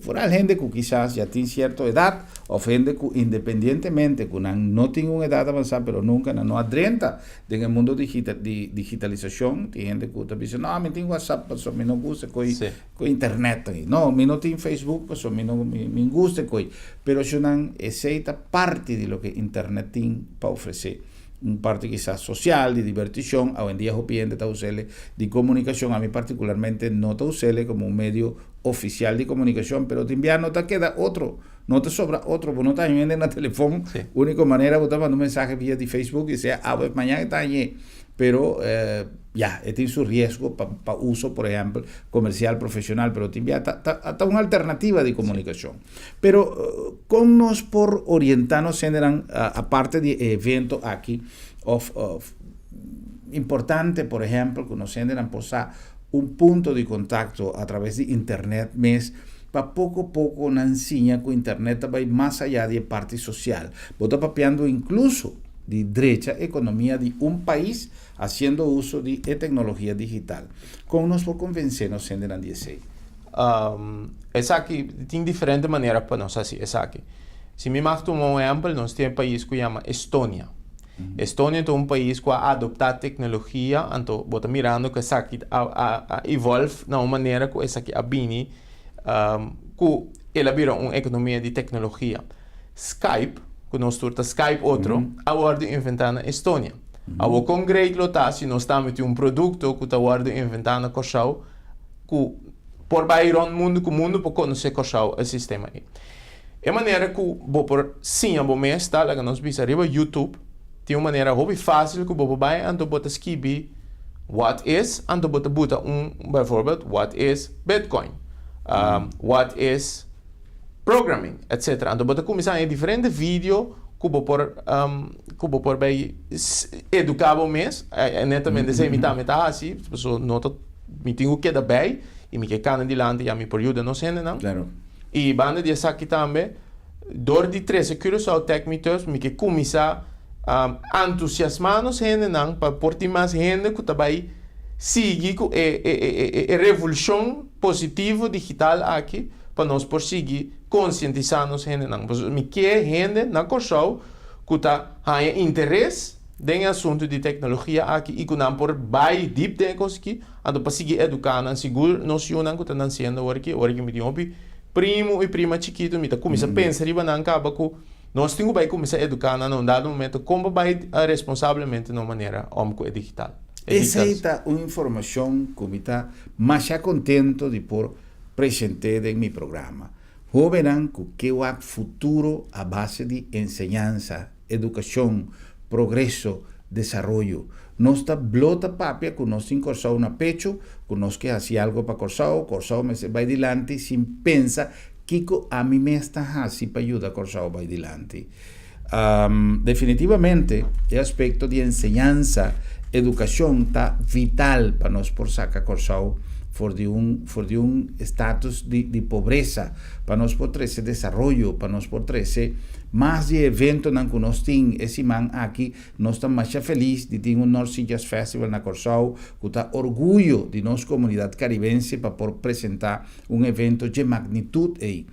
Foral hende ku kisas ya tin sierto edat òf hende ku independientemente ku nan no tin un edat avansá pero nunka nan no a drenta den e mundo digita di digitalisashon. Tin hende ku ta bisa no mi tin WhatsApp pasobra mi no gusta ko'i ko'i internet ei. No mi no tin Facebook pasobra mi no mi mi gusta ko'i. Pero eshonan esei ta parti di loke internet tin pa ofresé. Un parti kisas sosial, di dibertishon, awendia hopi hende ta us'ele di komunikashon, ami partikularmente no ta us'ele komo un medio ofisial di komunikashon, pero tin bia no ta keda otro, no ta sobra otro, bo no ta haña hende na telefon, uniko manera bo ta manda un mensahe via di Facebook i sea awe of mañana e ta hañ'é, pero ya, e tin su riesgo pa pa uso por ehèmpel komersial, profeshonal, pero tin bia ta ta ta un alternativa di komunikashon. Pero kon nos por orientá nos hendenan aparte di e evento aki òf òf importante por ehèmpel ku nos hendenan por sa un punto di kontakto a traves di internet mes pa poko poko nan siña ku internet ta bai mas ayá di e parti sosial. Bo ta papiando inkluso di drecha ekonomia di un pais hasiendo uso di e teknologia digital. Kon nos por konvensé nos hendenan di esei? Esaki tin diferente manera pa nos hasi esaki. Si mi mag tuma un ehempel, nos tin e pais ku yama Estonia. Estonia ta un pais ku a adoptá teknologia, anto bo ta mirando ku esaki a a evolve na un manera ku esaki a bini ku el a bira un ekonomia di teknologia. Skype, ku nos tur ta Skype otro, a wòrdu inventá na Estonia. Awor kon great lo ta si nos tambe tin un produkto ku ta wòrdu inventá na Kòrsou ku por bai rònt mundu ku mundu por konosé Kòrsou e sistema ei. E manera ku bo por siña bo mes ta laga nos bisa riba YouTube tin un manera hopi fásil ku bo por bai anto bo ta skibi what is anto bo ta buta un bijvoorbeeld what is bitcoin what is programming etcetera anto bo ta kuminsá haña diferente video ku bo por ku bo por bai eduká bo mes netamente esei mi tambe ta hasi pasobra no ta mi tin ku keda bei i mi ke kana dilanti ya mi por yuda nos hendenan i banda di esaki tambe dor di trese Curaçao Tech Meetups mi ke kuminsá antusiasmá nos hendenan pa por tin mas hende ku ta bai sigui ku e e revolushon positivo digital aki pa nos por sigui konsientisá nos hendenan. Pasobra mi ke hende na Kòrsou ku ta haña interes den e asuntu di teknologia aki i ku nan por bai dip den e kos aki, anto pa sigui eduká nan. Sigur nos yunan ku ta nansiendo awor aki, ora ki mi tin hopi primu i prima chikitu, mi ta kuminsá pensa riba nan kaba ku nos tin ku bai kuminsá eduká nan na un dado momento kon pa bai responsablemente na un manera om ku e digital. Esei ta un informashon ku mi ta masha kontento di por present'é den mi programa. Hóbennan ku ke wak futuro a base di enseñansa, edukashon, progreso, desaroyo. Nos ta blo ta papia ku nos tin Kòrsou na pechu, ku nos ke hasi algu pa Kòrsou, Kòrsou mester bai dilanti sin pensa kiko ami mes ta hasi pa yuda Kòrsou bai dilanti. Definitivamente e aspekto di enseñansa, edukashon ta vital pa nos por saka Kòrsou for di un for di un status di di pobresa, pa nos por trese desaroyo, pa nos por trese Mas di e eventonan ku nos tin e siman aki, nos ta masha felis di tin un North Sea Jazz Festival na Kòrsou ku ta orguyo di nos komunidat karibense pa por presentá un evento dje magnitut ei.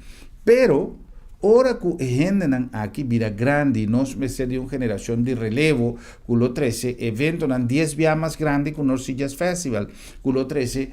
Pero, ora ku e hendenan aki bira grandi nos mester di un generashon di relevo ku lo trese eventonan dies bia mas grandi ku North Sea Jazz Festival, ku lo trese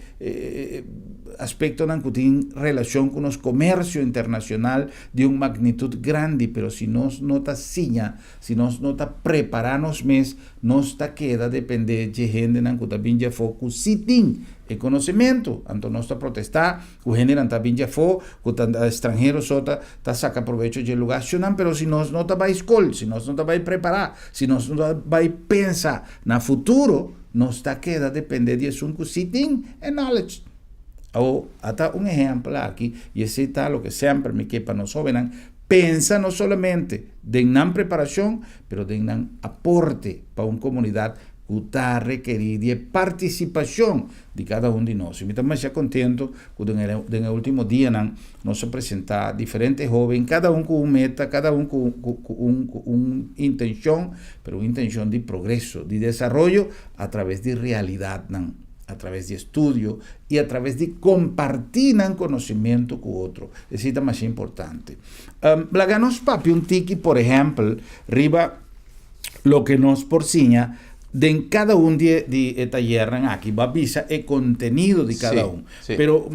aspektonan ku tin relashon ku nos komersio internashonal di un magnitut grandi, pero si nos no ta siña, si nos no ta prepará nos mes, nos ta keda dependé dje hendenan ku ta bin dje afó ku sí tin e konosementu. Anto nos ta protestá ku hendenan ta bin dje afó, ku ta estranhero so ta ta saka probecho dje lugá shunnan, pero si nos no ta bai skol, si nos no ta bai prepará, si nos no ta bai pensa na futuro, nos ta keda dependé di esun ku sí tin e knowledge. Awor, ata un ehèmpel aki, i esei ta loke semper mi ke pa nos hóbennan pensa no solamente den nan preparashon, pero den nan aporte pa un komunidat ku ta rekerí di e partisipashon di kada un di nos. I mi ta masha kontentu ku den e den e último dianan nos a presentá diferente hóben, kada un ku un meta, kada un ku ku ku un ku un intenshon, pero un intenshon di progreso, di desaroyo a traves di realidatnan. a traves di estudio i a traves di kompartí nan konosementu ku otro. Esei ta masha importante. Laga nos papia un tiki, por ehèmpel, riba loke nos por siña den kada un di e di e tayernan aki. Bo a bisa e kontenido di kada un. Pero,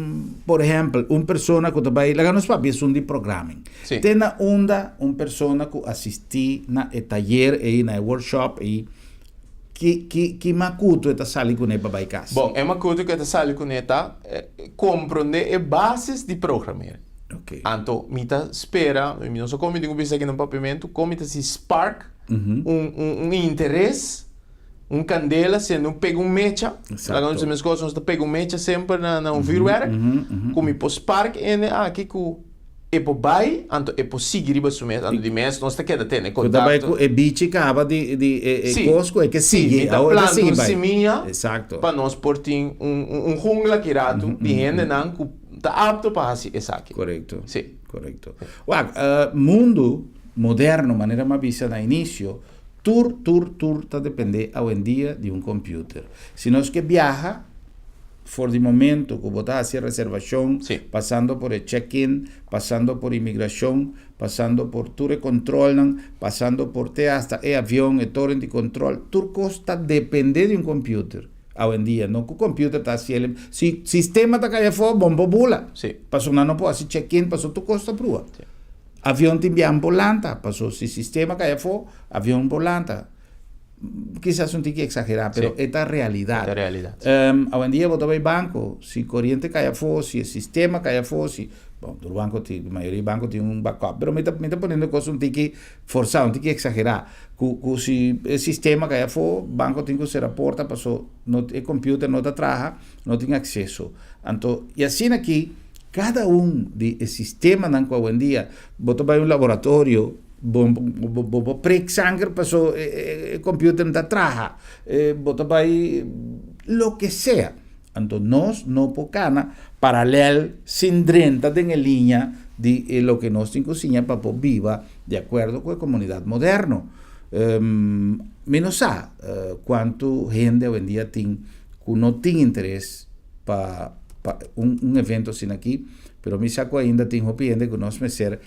por ehèmpel, un persona ku ta bai, laga nos papia esun di programming. Te na unda un persona ku asistí na e tayer ei, na e workshop ei, Ki, ki, ki makutu e ta sali kuné pa bai kas? Bon, e makutu ku e ta sali kuné ta komprondé e basis di programer. Oké. Anto mi ta spera, mi no sa kon mi tin ku bisa aki na papiamentu, kon mi ta si spark un, un, un interes, un kandela, sende un pega un mecha. Eksakto. Laga nos meskos nos ta pega un mecha semper na, na un vuurwerk, ku mi por spark ene aki ku. E por bai, anto e por sigui riba su mes, anto di mes nos ta keda tene Ku ta bai kontakto. ku e bichi kaba di di e e Sí, kos ku e ke sí, sigui, mi ta awor e ta planta sigui un bai. simia Eksakto. pa nos por tin un un un jungla aki ratu di hendenan ku ta apto pa hasi esaki. Korekto. Sí. Korekto. Wak, mundu moderno, manera mi a bisa na inisio, tur tur tur ta depende awendia di un computer. Si nos ke biaha, For di momento ku bo ta hasi e reservashon, pasando por e check-in, pasando por imigrashon, pasando por tur e kontrolnan, pasando por te hasta e avion, e toren di kontrol, tur kos ta depende di un computer awendia. No ku computer ta hasi el, si sistema ta kai afó, bon por bula. Pasobra nan no por hasi check-in, pasobra tur kos ta prua. Avion tin biaha por lanta, pasobra si sistema kai afó, avion por lanta. Kisas un tiki exagerá, pero e ta realidad. E ta realidad. Awendia bo ta bai banco, si coriente cay afó, si e sistema cay afó, si, bon, tur banco tin, mayoria banco tin un backup, pero mi ta, mi ta poniendo e cos un tiki forzá, un tiki exagerá, cu, cu si e sistema cay afó, banco tin cu cera porta paso no, e computer no ta traha, no tin acceso. Anto, y asina aki, cada un di e sistemanan cu awendia bo ta bai un laboratorio, Bo bo bo prik sanger paso e computer no ta traha. Bo ta bai loke sea. Anto nos no por cana paralel sin drenta den e liña di e loke nos tin cu siña pa por biba di acuerdo cu e comunidad moderno. Mi no sa cuanto hende awendia tin cu no tin interes pa pa un evento asina aki, pero mi sa cu ainda tin hopi hende cu nos mester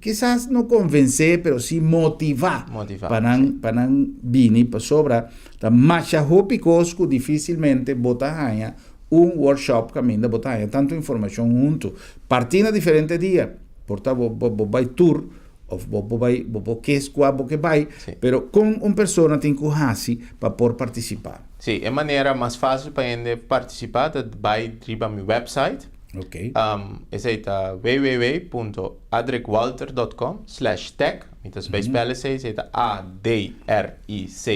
kisas no konvensé pero si motivá Motivá, pa nan sí. pa nan bini pasobra ta masha hopi kos ku difísilmente bo ta haña un workshop kaminda bo ta haña tantu informashon huntu partí na diferente dia por ta bo bo bo bai tur òf bo bo bai bo por kes kua bo ke bai Sí. pero kon un persona tin ku hasi pa por partisipá? Sí, e manera mas fásil pa hende partisipá ta bai riba mi website. Ok. Esei ta www.adricwalter.com slash tech. Mi ta spel spel esei, esei ta A-D-R-I-C.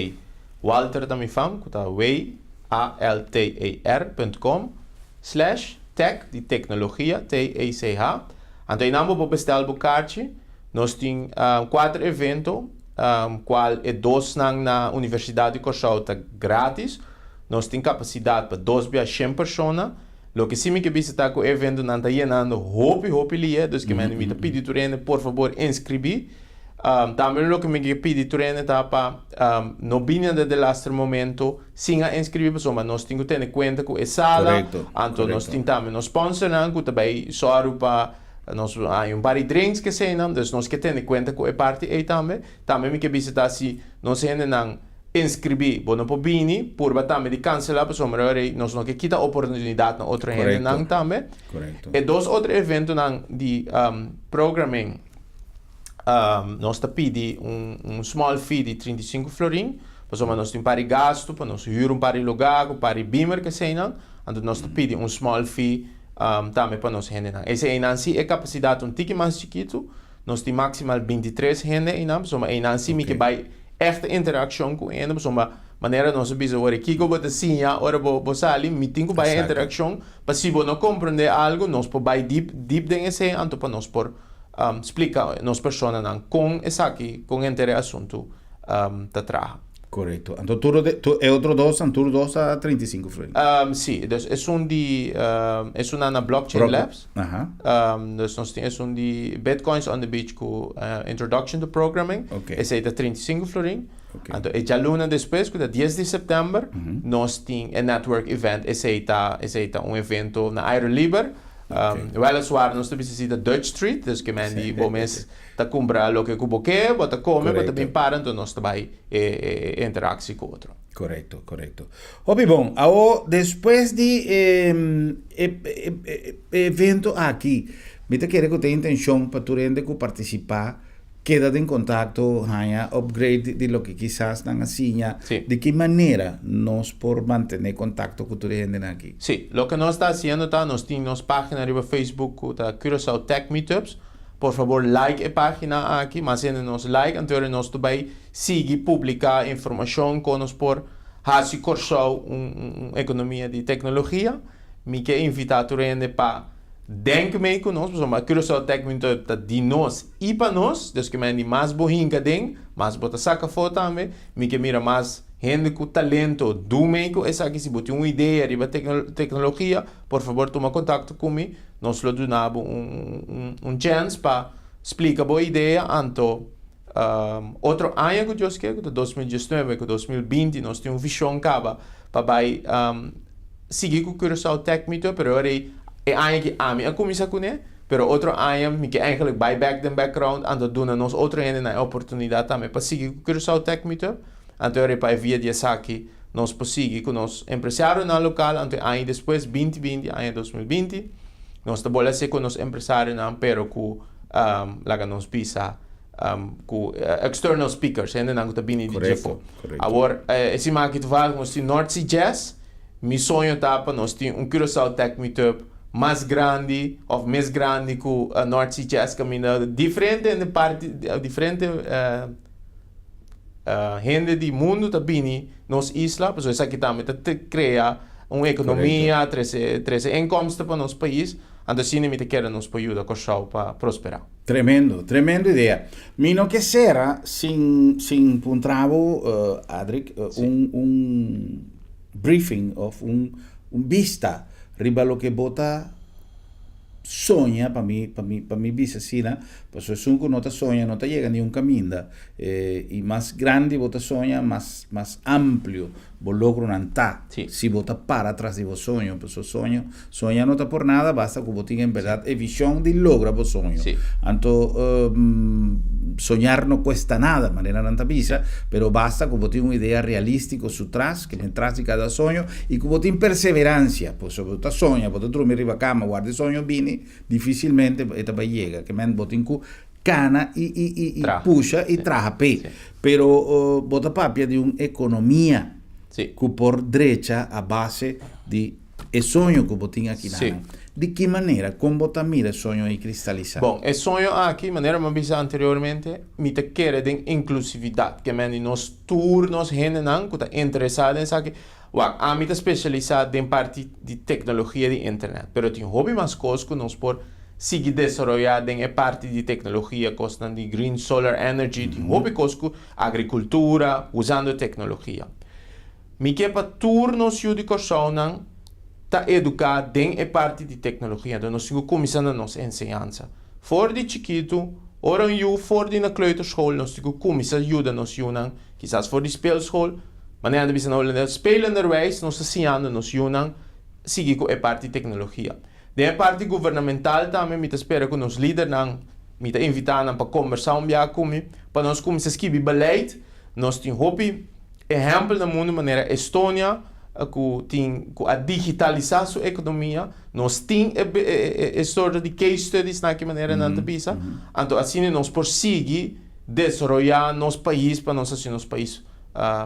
Walter ta mi fam, ku ta W-A-L-T-E-R punt com slash tech di teknologia, T-E-C-H. Anto einan bo por bestel bo karchi. Nos tin kuater evento, kual e dosnan na Universidat di Kòrsou ta gratis. Nos tin kapasidat pa dos bia shen persona. Loke si mi ke bisa ta ku e eventonan ta yenando hopi hopi lia, dus ke mende mi ta pidi tur hende por fabor inskribí. Tambe loke mi ke pidi tur hende ta pa no bini na de laster momento sin a inscribi pasobra nos tin ku tene kuenta ku e sala, anto nos tin tambe nos sponsornan ku ta bai sòru pa nos haña un par di drinks keseinan, dus nos ke tene kuenta ku e parti ei tambe. Tambe mi ke bisa ta si nos hendenan inscribi bo no por bini, purba tambe di cancela pasobra ora ei nos no ke kita oportunidad na otro hendenan tambe. E dos otro eventonan di programming. Nos ta pidi un small fee di 35 florin, pasobra nos tin un par di gastu pa nos hür un par di lugá ku par di beamer keseinan, anto nos ta pidi un small fee tambe pa nos hendenan. Esei einan si e kapasidat ta un tiki mas chikitu, nos tin maksimal 23 hende einan, pasobra einan si mi ke bai ègt interakshon ku hende, pasobra manera nos a bisa wor kiko bo ta siña ora bo sali, mi tin ku bai interakshon pa si bo no komprendé algu nos por bai dip dip den esei anto pa nos por Splika nos personanan kon esaki, kon henter e asuntu ta traha. Korekto. Anto tur e otro dos, an tur dos ta 35 florin? Si, dus esun di, esunnan na Blockchain Labs. Dus nos tin esun di Bitcoins on the Beach ku Introduction to Programming. Esei ta 35 florin. Anto e djaluna despues ku ta dies di sèptèmber nos tin e network event. Esei ta, esei ta un evento na aire liber. Weliswaar nos ta bisa si ta Dutch treat, dus ke men di bo mes ta kumpra loke ku bo ke, bo ta kome, bo ta bin para, enton nos ta bai e interaktie ku otro. Korekto, korekto. Hopi bon. Awo despues di e evento aki, mi ta kere ku ta e intenshon pa tur hende ku partisipá Keda den kontakto, haña upgrade di loke kisas nan a siña. Sí. Di ki manera nos por mantené kontakto ku tur e hendenan aki? Sí, loke nos ta hasiendo ta nos tin nos página riba Facebook ku ta Curaçao Tech Meetups. Por fabor like e página aki, mas hende nos like anto ora nos ta bai sigui publiká informashon kon nos por hasi Kòrsou un un ekonomia di teknologia. Mi ke invitá tur hende pa Denk mee ku nos, pasobra Curaçao Tech Meetup ta di nos i pa nos, dus ke men di mas bo hinka den, mas bo ta saka afó tambe. Mi ke mira mas hende ku talento du mee ku esaki. Si bo tin un idea riba teknologia, por fabor tuma kontakto ku mi, nos lo duna bo un chèns pa splika bo idea. Anto otro aña ku Dios ke, ku ta 2019 ku 2020, nos tin un vishon kaba pa bai sigui ku Curaçao Tech Meetup, pero ora ei e aña ki ami a kuminsá kuné, pero otro aña mi ke eigenlijk bai bèk den background anto duna nos otro hendenan e oportunidat tambe pa sigui ku Curaçao Tech Meetup, anto ora ei pa e via di esaki nos por sigui ku nos empresarionan lokal, anto e aña despues 2020, aña 2020, nos ta bolbe hasié ku nos empresarionan pero ku laga nos bisa ku external speakers, hendenan ku ta bini di djefo. Awor e siman aki toevallig nos tin North Sea Jazz. Mi soño ta pa nos tin un Curaçao Tech Meetup mas grandi of mes grandi ku North Sea Jazz kaminda diferente hende parti diferente hende di mundu ta bini nos isla pasobra esaki tambe ta krea un ekonomia trese trese inkomsten pa nos pais anto asina mi ta kere nos por yuda Kòrsou pa prosperá. Tremendo, tremendo idea. Mi no ke sera sin sin puntra bo Adric un un briefing of un un bista riba loke bo ta soña pa mi pa mi pa mi bisa asina pasobra esun ku no ta soña no ta yega ni un kaminda i mas grandi bo ta soña mas mas amplio bo logronan ta si bo ta para tras di bo soño pasobra soño soña no ta por nada basta ku bo tin en berdad e vision di logra bo soño anto soñar no cuesta nada manera nan ta bisa pero basta ku bo tin un idea realistico su tras ke men tras di kada soño i ku bo tin perseverancia pasobra bo ta soña bo ta drumi riba kama warda e soño bini dificilmente e ta bai yega ke men bo tin ku kana i i i i pusha i traha p'e. Pero bo ta papia di un ekonomia ku por drecha a base di e soño ku bo tin akinan. Di ki manera? Kon bo ta mira e soño ei kristalisá? Bon, e soño aki, manera mi a bisa anteriormente, mi ta kere den inklusividat. Ke men di nos tur nos hendenan ku ta interesá den esaki. Wak, ami ta spesialisá den parti di teknologia di internet, pero tin hopi mas kos ku nos por sigui desaroyá den e parti di teknologia, kosnan di green solar energy, tin hopi kos ku agrikultura, usando teknologia. Mi ke pa tur nos yu di Kòrsounan ta eduká den e parti di teknologia, enton nos tin ku kuminsá na nos enseñansa. For di chikitu. Ora un yu for di na kleuterschool nos tin ku kuminsá yuda nos yunan, kisas for di speelschool, manera nan ta bisa na Holandes, spelenderwijs nos ta siñando nos yunan sigui ku e parti teknologia. Den e parti gubernamental tambe mi ta spera ku nos lidernan, mi ta invitá nan pa kombersá un biaha ku mi, pa nos kuminsá skibi beleid. Nos tin hopi ehèmpel na mundu manera Estonia ku tin ku a digitalisá su ekonomia. Nos tin e e sorto di case studies na ki manera nan ta bisa. Anto asina nos por sigui desaroyá nos pais pa nos hasi nos pais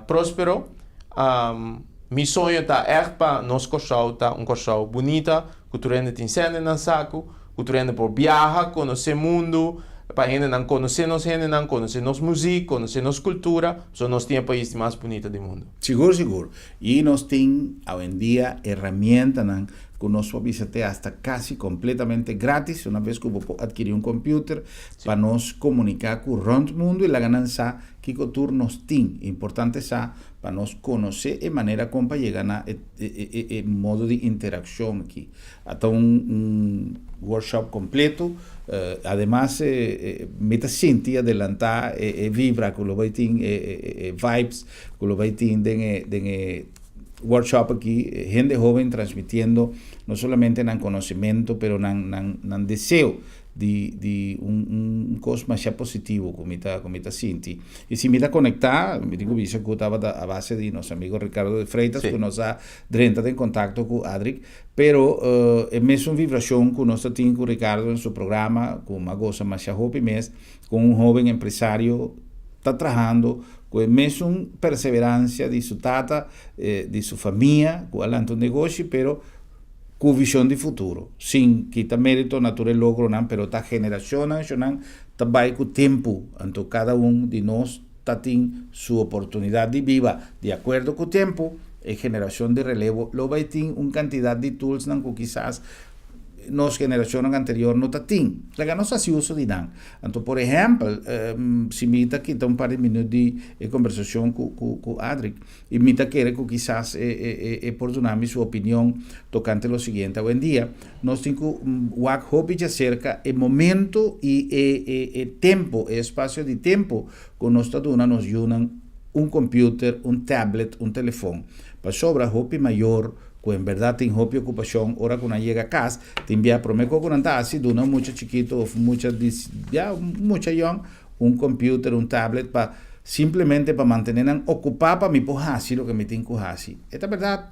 próspero. Mi soño ta ègt pa nos Kòrsou ta un Kòrsou bunita, ku tur hende tin sèn den nan saku, ku tur hende por biaha, konosé mundu, pa hendenan konosé nos hendenan, konosé nos muzik, konosé nos kultura, pasobra nos tin e pais di mas bunita di mundu. Sigur, sigur. I nos tin awendia herramientanan ku nos por bisa te hasta kasi kompletamente gratis, una bes ku bo por atkirí un computer, pa nos komuniká ku rònt mundu i laga nan sa kiko tur nos tin. Importante sa pa nos konosé e manera kon pa yega na e e modo di interakshon aki. A ta un un workshop kompleto. Ademas mi ta sinti adelantá e e vibra ku lo bai tin, e e vibes ku lo bai tin den e den e workshop aki. Hende hoben transmitiendo no solamente nan konosementu pero nan nan nan deseo di di un un kos masha positivo ku mi ta ku mi ta sinti. I si mi ta konektá, mi tin ku bisa ku tabata a base di nos amigo Ricardo de Freitas ku nos a drenta den kontakto ku Adric, pero e mesun vibrashon ku nos ta tin ku Ricardo den su programa, ku mi a gosa masha hopi mes, ku un hoben empresario ta trahando ku e mesun perseveransia di su tata, di su famia ku a lanta un negoshi, pero ku vishon di futuro, sin kita mérito na tur e logronan, pero ta generashonnan shonnan ta bai ku tempu, anto kada un di nos ta tin su oportunidat di biba di akuerdo ku tempu, e generashon di relevo lo bai tin un kantidat di toolsnan ku kisas nos generashonnan anterior no ta tin. Laga nos hasi uso di nan. Anto por ehèmpel, si mi ta kita un par di minüt di e kombersashon ku ku Adric, I mi ta kere ku kisas e e e por duna mi su opinion tokante lo siguiente. Awendia nos tin ku wak hopi djaserka e momento i e e e tempo, e espasio di tempo ku nos ta duna nos yunan un computer, un tablet, un telefon. Pasobra hopi mayor ku en bèrdat tin hopi okupashon ora ku nan yega kas, tin bia promé kos ku nan ta hasi duna un mucha chikitu òf un mucha di ya un mucha yòn un computer, un tablet pa simplemente pa mantene nan ocupa pa mi por haci loke mi tin cu haci. E ta berdad,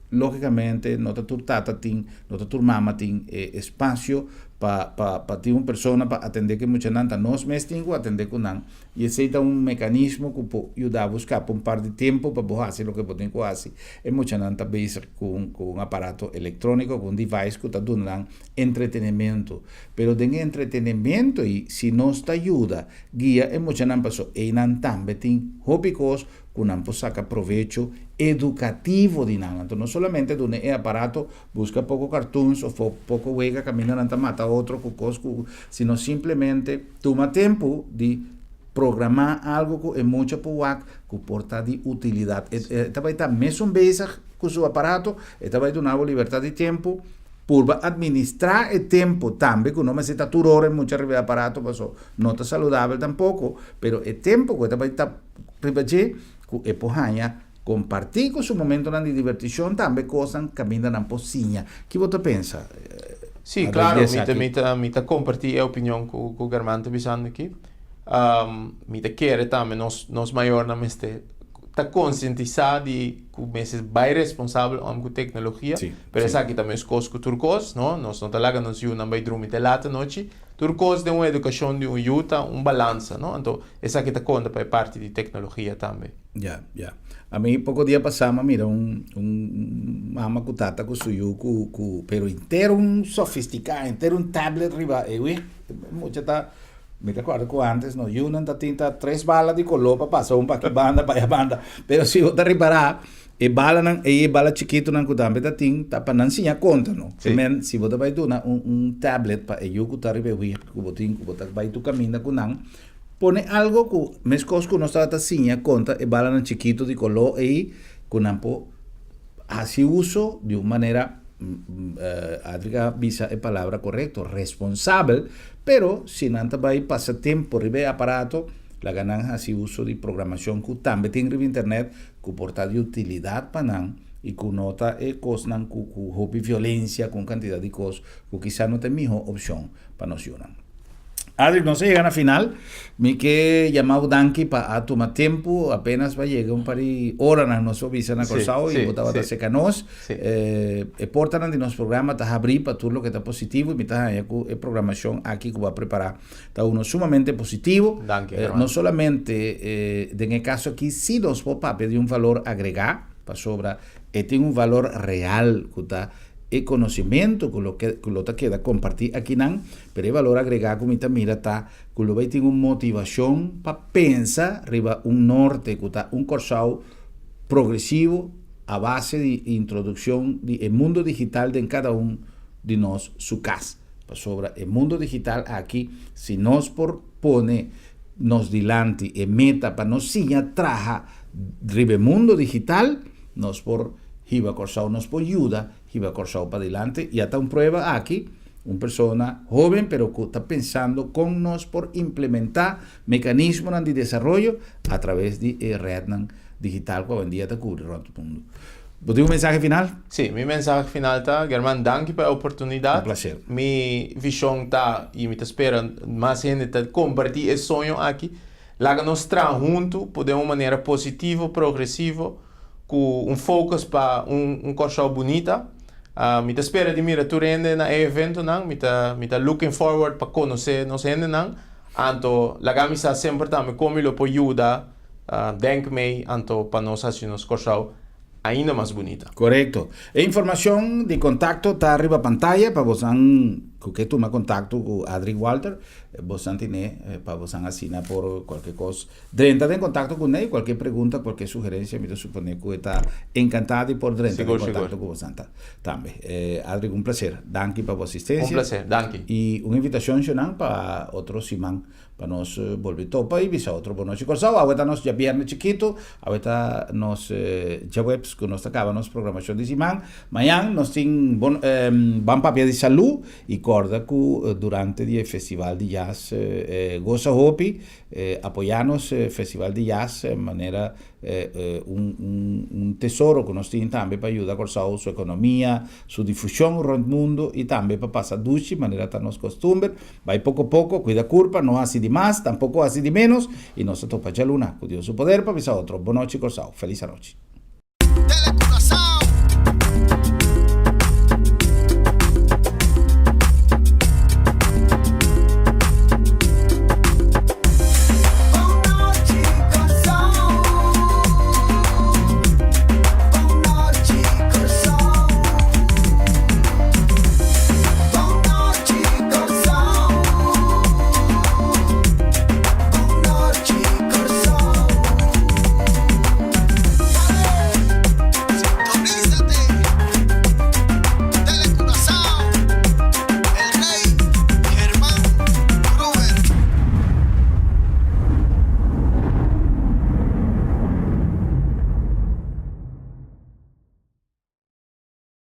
logicamente no ta tur tata tin, no ta tur mama tin e espacio pa pa pa tin un persona pa atende cu e muchanan, ta nos mes tin cu atende cu nan y esey ta un mecanismo cu por yuda bo scapa un par di tempo pa bo haci loke bo tin cu haci. E muchanan ta bezig cu un cu un aparato electronico, cu un device cu ta duna nan entretenimento. Pero den e entretenimento ei, si nos ta yuda guia e muchanan paso einan tambe tin hopi kos ku nan por saka provecho edukativo di nan. Anto no solamente duna e aparato buska poko cartoons of poko wega kaminda nan ta mata otro ku kos ku, sino simplemente tuma tempu di programá algu ku e mucha por wak ku por ta di utilidat. E ta bai ta mesun bezig ku su aparato, e ta bai duna bo libertat di tempu. Purba administrá e tempu tambe ku no mester ta tur ora e mucha riba e aparato paso no ta saludabel tampoko, pero e tempu ku e ta bai ta riba dje ku e por haña kompartí ku su momentonan di divertishon tambe kosnan kaminda nan por siña. Ki bo ta pensa Sí, klaro, mi ta mi ta mi ta kompartí e opinion ku ku Germán ta bisando aki. Mi ta kere tambe nos nos mayornan mester ta konsientisá di ku mester bai responsabel om ku teknologia. Pero esaki ta meskos ku tur kos, no? Nos no ta laga nos yunan bai drumi te lat anochi. Tur kos den un edukashon di un yu ta un balansa, no? Anto esaki ta konta pa e parti di teknologia tambe. Ya, ya. Ami poko dia pasá mi a mira un un mama ku tata ku su yu ku ku pero henter un sofistiká, henter un tablet riba e wig. Mucha ta, mi ta kòrda ku ántes nos yunan ta tin ta tres bala di koló pa pasa un pa aki banda pa aya banda. Pero si bo ta ripará E balanan ei, e bala chikitonan ku tambe ta tin, ta pa nan siña konta, no? Te men, si bo ta bai duna un un tablet pa e yu ku ta riba e wig ku bo tin, ku bo ta bai tur kaminda ku nan, pone algo ku meskos ku nos tabata siña konta e balanan chikito di koló ei, ku nan por hasi uso di un manera. Adric a bisa e palabra korekto, responsabel, pero si nan ta bai pasa tempu riba e aparato, laga nan hasi uso di programashon ku tambe tin riba internet ku por ta di utilidat pa nan i ku no ta e kosnan ku ku hopi violensia, ku un kantidat di kos ku kisa no ta e mihó opshon pa nos yunan. Adric, nos a yega na final. Mi ke yama bo danki pa a tuma tempu. Apenas pa yega un par di oranan nos por bisa na Kòrsou i bo tabata seka nos. E portanan di nos programa ta habrí pa tur loke ta positivo i mi ta haña ku e programashon aki ku bo a prepará ta uno sumamente positivo. No solamente den e kaso aki si nos por papia di un valor agregá pasobra e tin un valor real ku ta e conocimento cu lo cu lo ta keda comparti akinan, pero e valor agrega cu mi ta mira ta cu lo bay tin un motivacion pa pensa riba un norte cu ta un Corsou progresivo a base di introduccion di e mundo digital den cada un di nos su cas. Pasobra e mundo digital aki si nos por pone nos dilanti e meta pa nos siña traha riba e mundo digital, nos por hiba Kòrsou, nos por yuda hiba Kòrsou padilanti. I a ta un prueba aki, un persona hóben pero ku ta pensando kon nos por implementá mekanismonan di desaroyo a traves di e retnan digital ku awendia ta kubri rònt mundu. Bo tin un mensahe final? Sí, mi mensahe final ta, German, danki pa e oportunidat. Un placer. Mi vishon ta, i mi ta spera mas hende ta kompartí e soño aki, laga nos traha huntu por den un manera positivo, progresivo, ku un focus pa un un Kòrsou bunita. Mi ta spera di mira tur hende na e eventonan, mi ta mi ta looking forward pa konosé nos hendenan. Anto laga mi sa semper tambe kon mi lo por yuda Denk mee anto pa nos haci nos Corsou ainda mas bunita. Korekto. E informashon di kontakto ta riba pantaya pa bosan ku ke tuma kontakto ku Adric Walter, bosan tine pa bosan asina por kualke kos drenta den kontakto ku ne, kualke pregunta, kualke sugerensia mi ta supone ku e ta enkantá di por drenta den kontakto ku bosan tambe. Adric un plaser. Danki pa bo asistensia. Un plaser. Danki. I un invitashon shonnan pa otro siman. Pa nos bolbe topa y bisa otro bonochi Corsou. Awe ta nos djabierne chikito, awe ta nos djaweps cu nos ta caba nos programacion di siman. Mañan nos tin bon ban papia di salu y corda cu durante di e festival di jazz goza hopi, apoya nos festival di jazz manera un un tesoro ku nos tin tambe pa yuda Kòrsou su ekonomia, su difushon rònt mundu i tambe pa pasa dushi manera ta nos kostumber. Bai poko poko, kuida kurpa, no hasi di mas, tampoko hasi di ménos i nos ta topa djaluna ku Dios su poder pa bisa otro. Bonochi Kòrsou. Felis anochi. Tele Curaçao.